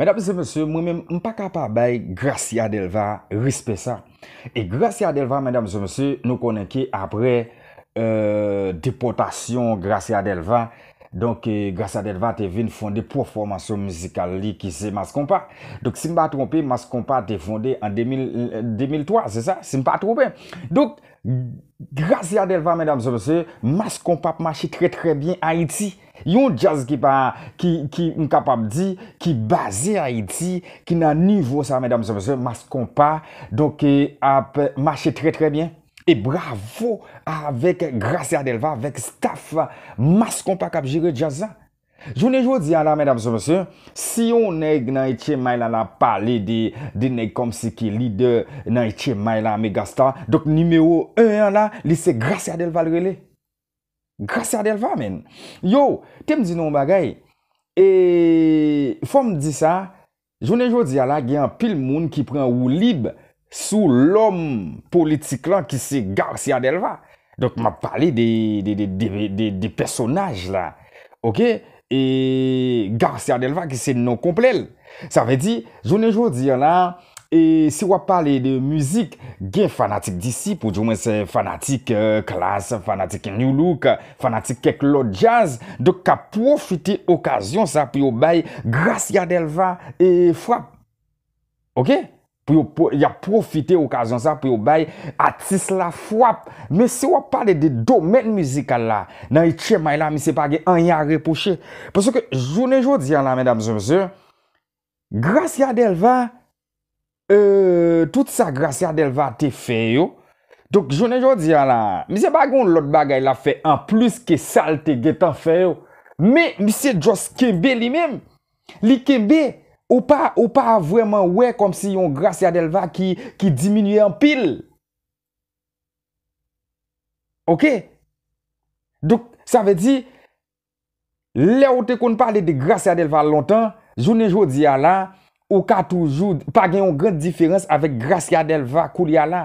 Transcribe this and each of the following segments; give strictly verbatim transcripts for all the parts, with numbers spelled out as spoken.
Medam e mesye, mwen menm, m pa ka pa bay Gracia Delva respè sa. E Gracia Delva, medam e mesye, nou konnen ke apre, euh, depòtasyon Gracia Delva, donk, eh, Gracia Delva te vin fonde pwòp fòmasyon mizikal li ki se Mass Konpa. Donk, si m pa twonpe, Mass Konpa te fonde an de mil, euh, de mil twa, se sa? Si m pa twonpe. Donk, Gracia Delva, medam e mesye, Mass Konpa ap mache trè, trè byen Ayiti. Yon djaz ki pa, ki, ki, m kapab di, ki baze Ayiti, ki nan nivo sa, medam e mesye, Mass Konpa, donk, eh, ap mache trè, trè byen. E bravo avèk Gracia Delva, avèk staff Mass Konpa k ap jere djaz la. Jounen jodi a la, medam e mesye, si yon nèg nan H M I la, la pale de, de nèg kòmsi ki lidè nan H M I la, megastar, donk nimewo en an la, li se Gracia Delva l rele. Gracia Delva, menn. Yo, te m di nou yon bagay. E fò m di sa, jounen jodi a la, gen anpil moun ki pran woulib sou lòm politik lan ki se Garcia Delva. Donk, m ap pale de, de, de, de, de, de pèsonaj la. Oke? E Garcia Delva ki se non konplè l. Sa vle di, jounen jodi a la, e si w ap pale de mizik, gen fanatik D C, pou di mwens fanatik, euh, Klass, fanatik Nu Look, fanatik kèk lòt djaz, donk k ap pwofite okazyon sa pou yo bay Gracia Delva e frap. Oke? Pou yo, pou, y ap pwofite okazyon sa pou yo bay atis la frap. Men si w ap pale de domèn mizikal la, nan H M I la, misye pa gen anyen a repwoche. Paske jounen jodi a la, medam e mesye, Gracia Delva, euh, tout sa Gracia Delva te fè yo, donk, jounen jodi a la, misye pa gen yon lòt bagay l ap fè anplis ke sa l te gentan fè yo. Men, misye just kenbe li menm. Li kenbe, ou pa, ou pa vrèman wè kòmsi yon Gracia Delva ki, ki diminye anpil. Oke? Donk, sa vle di, lè ou te konn pale de Gracia Delva lontan, jounen jodi a la, ou ka toujou, pa gen yon gran diferans avèk Gracia Delva koulye a la.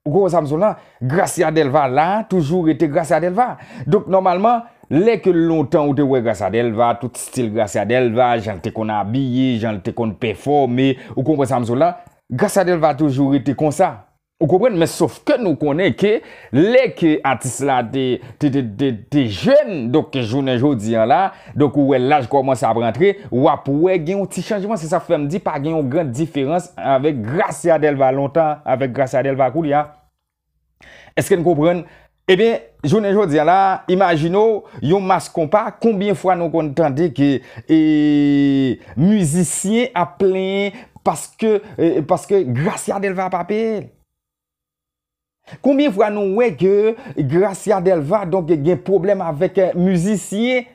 Ou konprann sa m di w lan? Gracia Delva la, toujou rete Gracia Delva. Donk, nòmalman, lè ke lontan ou te wè Gracia Delva, tout stil Gracia Delva, jan l te konn abiye, jan l te konn pèfòme, ou konprann sa m di w lan? Gracia Delva toujou rete konsa. Ou konprann? Men sof ke nou konnen ke lè ke atis la te, te, te, te, te jèn, donk jounen jodi a la, donk ou wè laj kòmanse ap rantre, w ap wè gen yon ti chanjman. Se sa k fè m di pa gen yon gran diferans avèk Gracia Delva lontan, avèk Gracia Delva koulye a. Èske n konprann? Ebyen, jounen jodi a la, imajine w, yon Mass Konpa, konbyen fwa nou konn tande ke, e, mizisyen ap plenyen paske, e, paske Gracia Delva pa peye l? Konbyen fwa nou wè ke Gracia Delva, donk, gen pwoblèm avèk, e, mizisyen,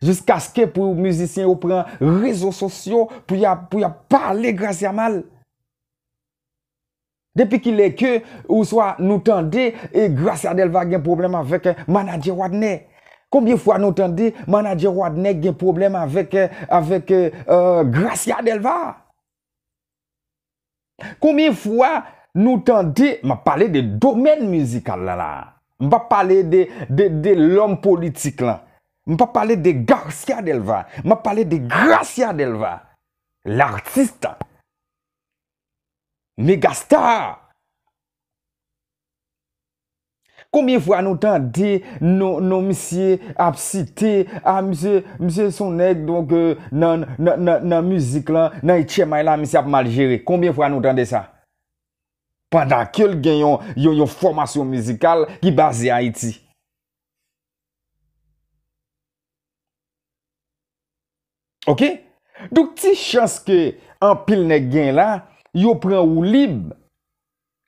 jiskaske pou mizisyen yo pran rezo sosyo pou y ap, pou y ap pale Gracia mal? Depi kilè ke, oswa nou tande, e, Gracia Delva gen pwoblèm avèk, e, manadjè Wadner? Konbyen fwa nou tande manadjè Wadner gen pwoblèm avèk, e, avèk, e, e, Gracia Delva? Konbyen fwa nou tande, m ap pale de domèn mizikal la la. M p ap pale de, de, de lòm politik lan. M p ap pale de Garcia Delva. M ap pale de Gracia Delva. L'artiste. Megastar. Konbyen fwa nou tande non, non misye ap site, a misye, misye se yon nèg, donk, euh, nan, nan, nan, nan mizik lan, nan H M I la, misye ap mal jere. Konbyen fwa nou tande sa? Pandan ke l gen yon, yon, yon fòmasyon mizikal ki baze Ayiti. Oke? Donk, ti chans ke anpil nèg gen la, yo pran woulib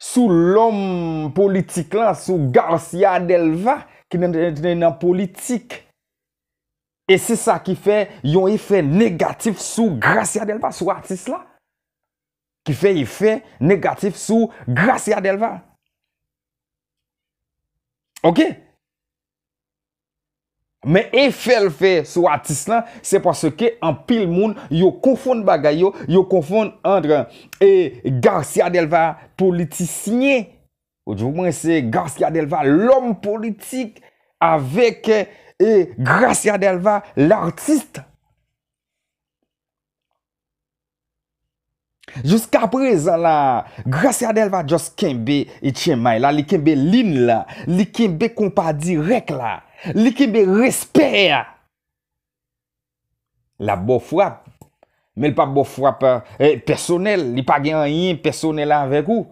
sou lòm politik lan, sou Garcia Delva, ki nan, nan, nan politik. E se sa ki fè yon efè negatif sou Gracia Delva, sou atis la. Ki fè efè negatif sou Gracia Delva. Oke? Men efè l fè sou atis lan, se paske anpil moun, yo konfonn bagay yo, yo konfonn ant, e, Garcia Delva politisyen, ou di mwen se Garcia Delva lòm politik, avèk, e, Gracia Delva l'artiste. Jiska prezan la, Gracia Delva just kenbe e tchenmay la, li kenbe lin la, li kenbe konpa dirèk la, li kenbe respè a. L ap ba w frap, men l p ap ba w frap, eh, pèsonèl, li pa gen anyen pèsonèl avèk ou.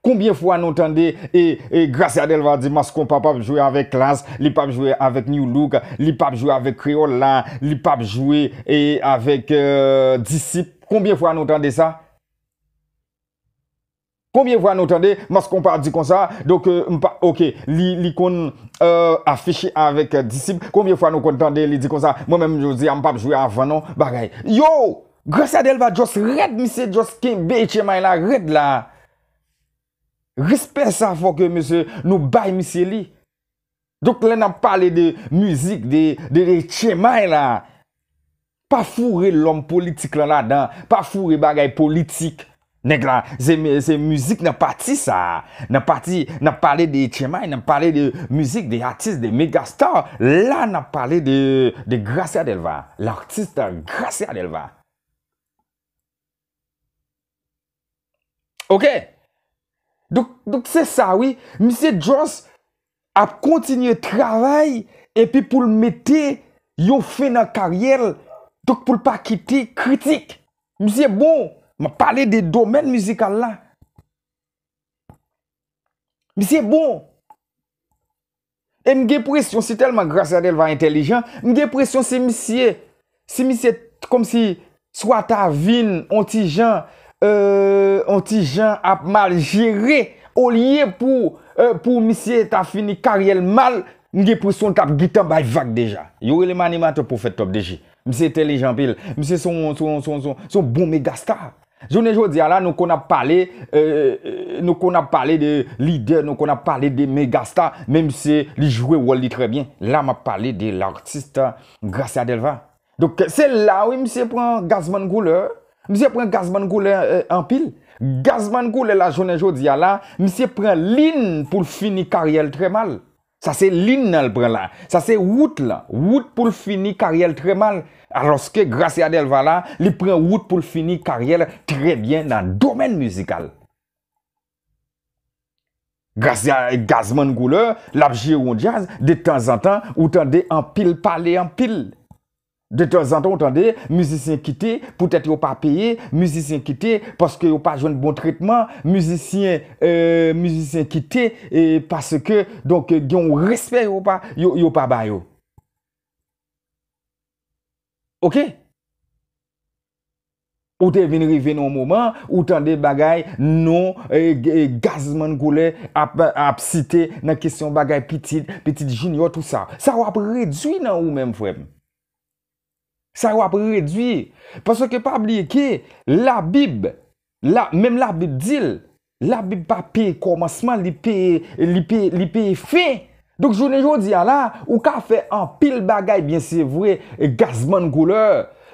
Konbyen fwa nou tande, e, e, Gracia Delva di Mass Konpa p ap jwe avèk Klass, li p ap jwe avèk New Look, li p ap jwe avèk Kreyòl la, li p ap jwe, e, avèk, eh, Disip? Konbyen fwa nou tande sa? Konbyen fwa nou tande Mass Konpa di konsa? Donk, eh, m pa, oke, li, li konn, eh, afiche avèk, eh, Disip. Konbyen fwa nou konn tande li di konsa, mwen menm jodi a m p ap jwe avan non, bagay. Yo! Gracia Delva just rèd, misye just kenbe tchenmay la rèd la. Respè sa fò ke mesye, nou bay misye li. Donk, lè n ap pale de mizik, de, de, de tchenmay la, pa foure lòm politik lan ladan, pa foure bagay politik. Nèg la, se, se mizik nan pati sa a. Nan pati, n ap pale de tchenmay, n ap pale de mizik, de atis, de megastar. La, n ap pale de, de Gracia Delva, l'artiste Gracia Delva. Oke? Donk, donk se sa wi. Misye just ap kontinye travay epi pou l mete yon fen nan karyè l. Donk pou l pa kite kritik. Misye bon. M ap pale de domèn mizikal la. Misye bon. E m gen presyon, si tèlman Gracia Delva entèlijan, m gen presyon si misye, si misye t-, kòmsi swa ta vin on ti jan, euh, on ti jan ap mal jere, olye pou, euh, pou misye ta fini karyè l mal, m gen presyon l t ap gentan bay vag deja. Yo rele m animatè Pwofèt Top D J. Misye entèlijan anpil. Misye se yon, se yon, se yon, se yon, se yon bon megastar. Jounen jodi a la, nou konn ap pale, euh, euh, nou konn ap pale de lidè, nou konn ap pale de megastar, menm si li jwe wòl li trè byen. La, m ap pale de l'artiste Gracia Delva. Donk, se la, wi, misye pran Gazman Koulè. Misye pran Gazman Koulè, euh, anpil. Gazman Koulè la, jounen jodi a la, misye pran lin pou l fini karyè l trè mal. Sa se lin nan l pran la. Sa se wout lan. Wout pou l fini karyè l trè mal. Alòske Gracia Delva la, li pran wout pou l fini karyè l trè byen nan domèn mizikal. Gracia, Gazman Koulè, l ap jere yon djaz, de tanzantan, ou tande anpil pale anpil. De tanzantan, ou tande mizisyen kite poutèt yo pa peye, mizisyen kite paske yo pa jwenn bon tretman, mizisyen, euh, mizisyen kite, e paske, donk, gen yon respè yo pa, yo, yo pa ba yo. Oke? Ou te vin rive nan yon moman, ou tande bagay, non, e, e, Gazman Koulè ap, ap site nan kesyon bagay pitit, pitit Junior, tout sa. Sa w ap redui nan ou menm, frè m. Sa yo ap redui. Paske pa bliye ke Labib, la, menm Labib di l, Labib pa peye kòmansman, li peye, li peye, li peye fen. Donk, jounen jodi a la, ou ka fè anpil bagay byen, se vre, e Gazman Koulè.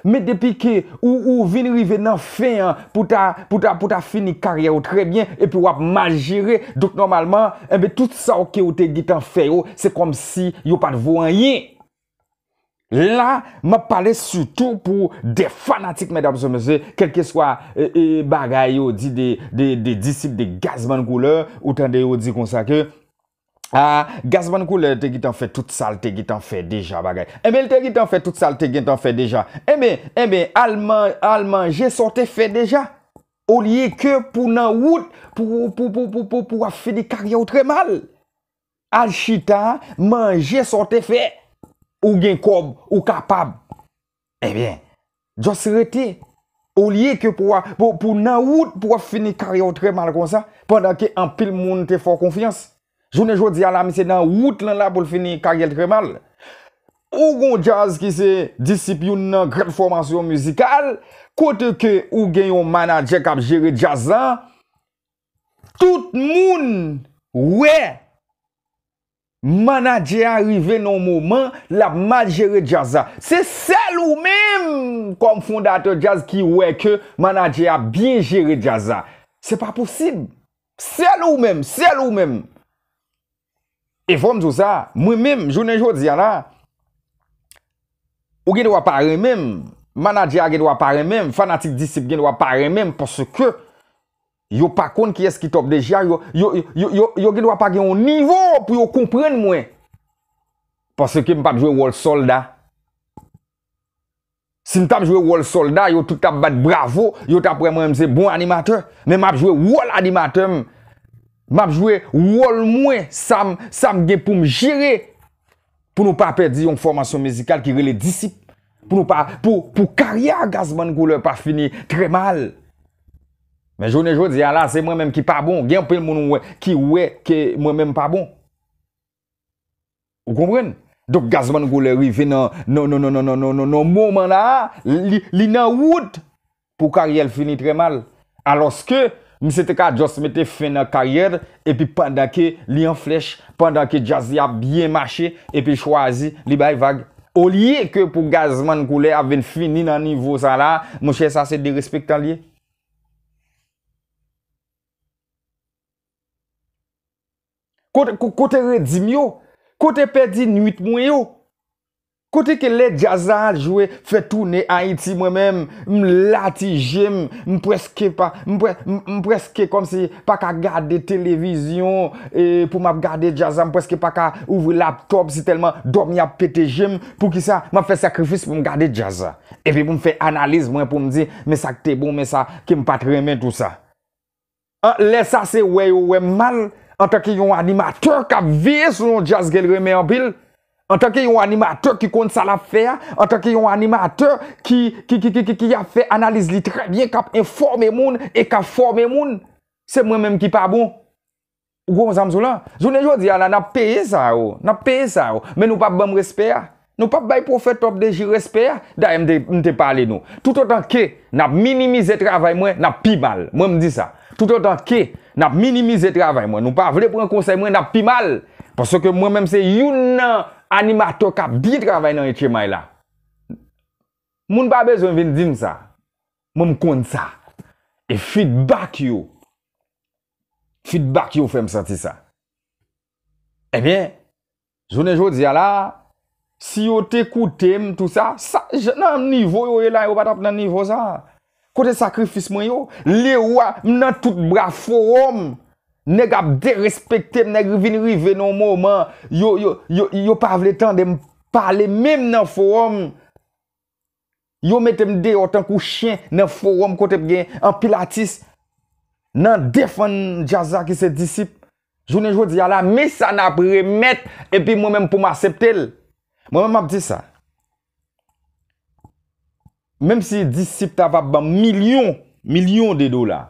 Men depi ke ou, ou vin rive nan fen an, pou ta, pou ta, pou ta fini karyè w trè byen, epi w ap mal jere, donk, nòmalman, enben, tout sa w ke w te gentan fè yo, se kòmsi yo pa t vo anyen. La, m ap pale sitou pou de fanatik, medam e mesye, kèlkeswa, e, e, bagay yo di de, de, de disip de Gazman Koulè, ou tande yo di konsa ke, a, Gazman Koulè te gentan fè tout sa l te gentan fè deja, bagay. Enben, l te gentan fè tout sa l te gentan fè deja. Enben, enben, al man-, al manje sa w te fè deja. Olye ke pou nan wout, pou, pou, pou w ap fini karyè w trè mal. Al chita, manje sa w te fè. Ou gen kòb, ou kapab. Ebyen, just rete. Olye ke pou, pou, pou nan wout, pou w ap fini karyè w trè mal konsa, pandan ke anpil moun te fè w konfyans. Jounen jodi a la, misye nan wout lan la pou l fini karyè l trè mal. Ou gon djaz ki se disip youn nan gran fòmasyon mizikal, kote ke ou gen yon manadjè k ap jere djaz lan, tout moun wè manadjè a rive nan yon moman, l ap mal jere djaz la. Se sèl ou menm, kòm fondatè djaz, ki wè ke manadjè a byen jere djaz la. Se pa posib. Sèl ou menm, sèl ou menm. E fò m di w sa, mwen menm, jounen jodi a la, ou gen dwa pa renmen m, Manadjè a gen dwa pa renmen m, fanatik Disip gen dwa pa renmen m, paske yo pa konn kiyès ki Top D J a, yo, yo, yo, yo, yo gen dwa pa gen yon nivo pou yo konprann mwen. Paske m p ap jwe wòl sòlda. Si m t ap jwe wòl sòlda, yo tout t ap bat bravo, yo t ap wè mwen menm se bon animatè. Men m ap jwe wòl animatè m. M ap jwe wòl mwen, sa m, sa m gen pou m jere. Pou nou pa pèdi yon fòmasyon mizikal ki rele Disip. Pou nou pa, pou, pou karyè a Gazman Koulè pa fini trè mal. Men jounen jodi a la, se mwen menm ki pa bon. Gen anpil moun wè, ki wè ke mwen menm pa bon. Ou konprann? Donk, Gazman Koulè rive nan, nan, nan, nan, nan, nan, nan, nan, nan moman la a, li, li nan wout pou karyè l fini trè mal. Alòske, misye te ka just mete fen nan karyè l, epi pandan ke li an flèch, pandan ke djaz li ap byen mache, epi l chwazi, li bay vag. Olye ke pou Gazman Koulè ap vin fini nan nivo sa la, monchè, sa se derespektan l ye. Kote, ko-, kote redi m yo? Kote pèdi nwit mwen yo? Kote ke lè djaz la al jwe, fè toune Ayiti, mwen menm, m lati je m, m prèske pa, m prè-, m, m prèske kòmsi pa ka gade televizyon, e, pou m ap gade djaz la, m prèske pa ka ouvri laptòp, si tèlman dòmi ap pete je m. Poukisa m ap fè sakrifis pou m gade djaz la? Epi pou m fè analiz mwen, pou m di, men sa k te bon, men sa ke m pa t renmen, tou sa. An, lè sa se wè yo wè m mal, antanke yon animatè k ap veye sou yon djaz ke l renmen anpil, antanke yon animatè ki konn sa l ap fè a, antanke yon animatè ki, ki, ki, ki, ki, ki ap fè analiz li trè byen, k ap enfòme moun e k ap fòme moun, se mwen menm ki pa bon. Ou konprann sa m di w lan? Jounen jodi a la, n ap peye sa yo, n ap peye sa yo, men nou p ap ban m respè a. Nou p ap bay pwofèt Top D J respè a. Dayè, m te, m te pale nou. Toutotan ke n ap minimize travay mwen, n ap pi mal. Mwen, m di sa. Toutotan ke n ap minimize travay mwen, nou pa vle pran konsèy mwen, n ap pi mal. Paske mwen menm, se youn nan animatè k ap byen travay nan H M I la. Moun pa bezwen vin di m sa. Mwen, m konn sa. E feedback yo, feedback yo fè m santi sa. Ebyen, jounen jodi a la, si yo te koute m, tou sa, sa, jan, nan nivo yo ye la, yo pa t ap nan nivo sa. Kote sakrifis mwen yo? Lewa, m nan tout bra fowòm. Nèg ap derespekte m, nèg vin rive nan yon moman, yo, yo, yo, yo pa vle tande m pale, menm nan fowòm. Yo mete m deyò tankou chen nan fowòm kote m gen anpil atis nan defann djaz la ki se Disip. Jounen jodi a la, men sa n ap remèt, epi mwen menm pou m aksepte l. Mwen menm m ap di sa. Menm si Disip ta va ban m milyon, milyon de dola,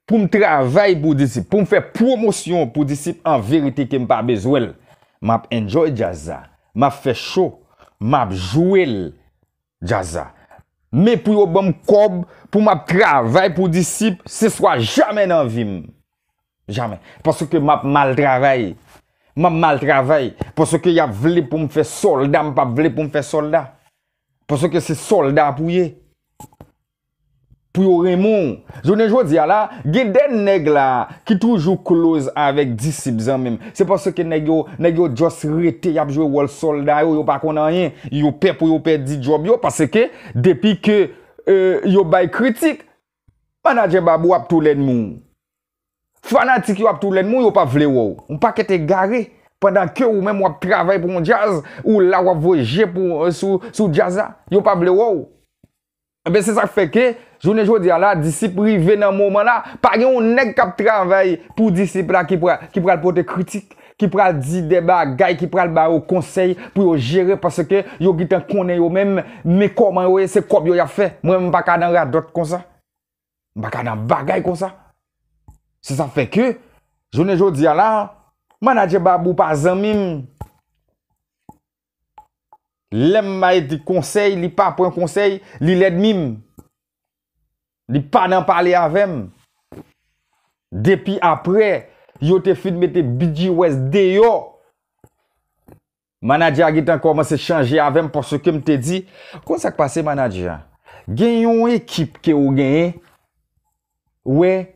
pou m travay pou Disip, pou m fè pwomosyon pou Disip, an verite ke m pa bezwen l. M ap enjoy djaz la. M ap fè cho. M ap jwe l. Djaz la. Men pou yo ban m kòb, pou m ap travay pou Disip, se swa jamè nan vi m. Jamè. Paske m ap mal travay. M ap mal travay. Paske y ap vle pou m fè sòlda, m p ap vle pou m fè sòlda. Paske se sòlda pou ye. Pou yo renmen w. Jounen jodi a la, gen de nèg la ki toujou close avèk Disip, zanmi m. Se paske nèg yo, nèg yo just rete, y ap jwe wòl sòlda yo, yo pa konn anyen. Yo pè pou yo pèdi djòb yo, paske depi ke, e, yo bay kritik, Manadjè Babou ap tou lènmi w. Fanatik yo ap tou lènmi w, yo p ap vle wè w. Yon pakèt egare, pandan ke ou menm w ap travay pou yon djaz, ou la w ap voye je pou, sou, sou djaz la, yo p ap vle wè w. Enben, se sa k fè ke, jounen jodi a la, Disip rive nan moman la, pa gen yon nèg k ap travay pou Disip la ki pral, ki pral pote kritik, ki pral di de bagay, ki pral ba yo konsèy pou yo jere, paske yo gentan konnen yo menm, men kòman yo ye, se kòb yo y ap fè. Mwen menm, m pa ka nan radòt konsa. M pa ka nan bagay konsa. Se sa k fè ke, jounen jodi a la, Manadjè Babou pa zanmi m. Lè m bay di konsèy, li pa pran konsèy, li lènmi m. Li pa nan pale avè m. Depi apre yo te fin mete B G West deyò, manadjè a gentan kòmanse chanje avè m, paske m te di, konn sa k pase, manadjè a? Gen yon ekip ke ou genyen, wè,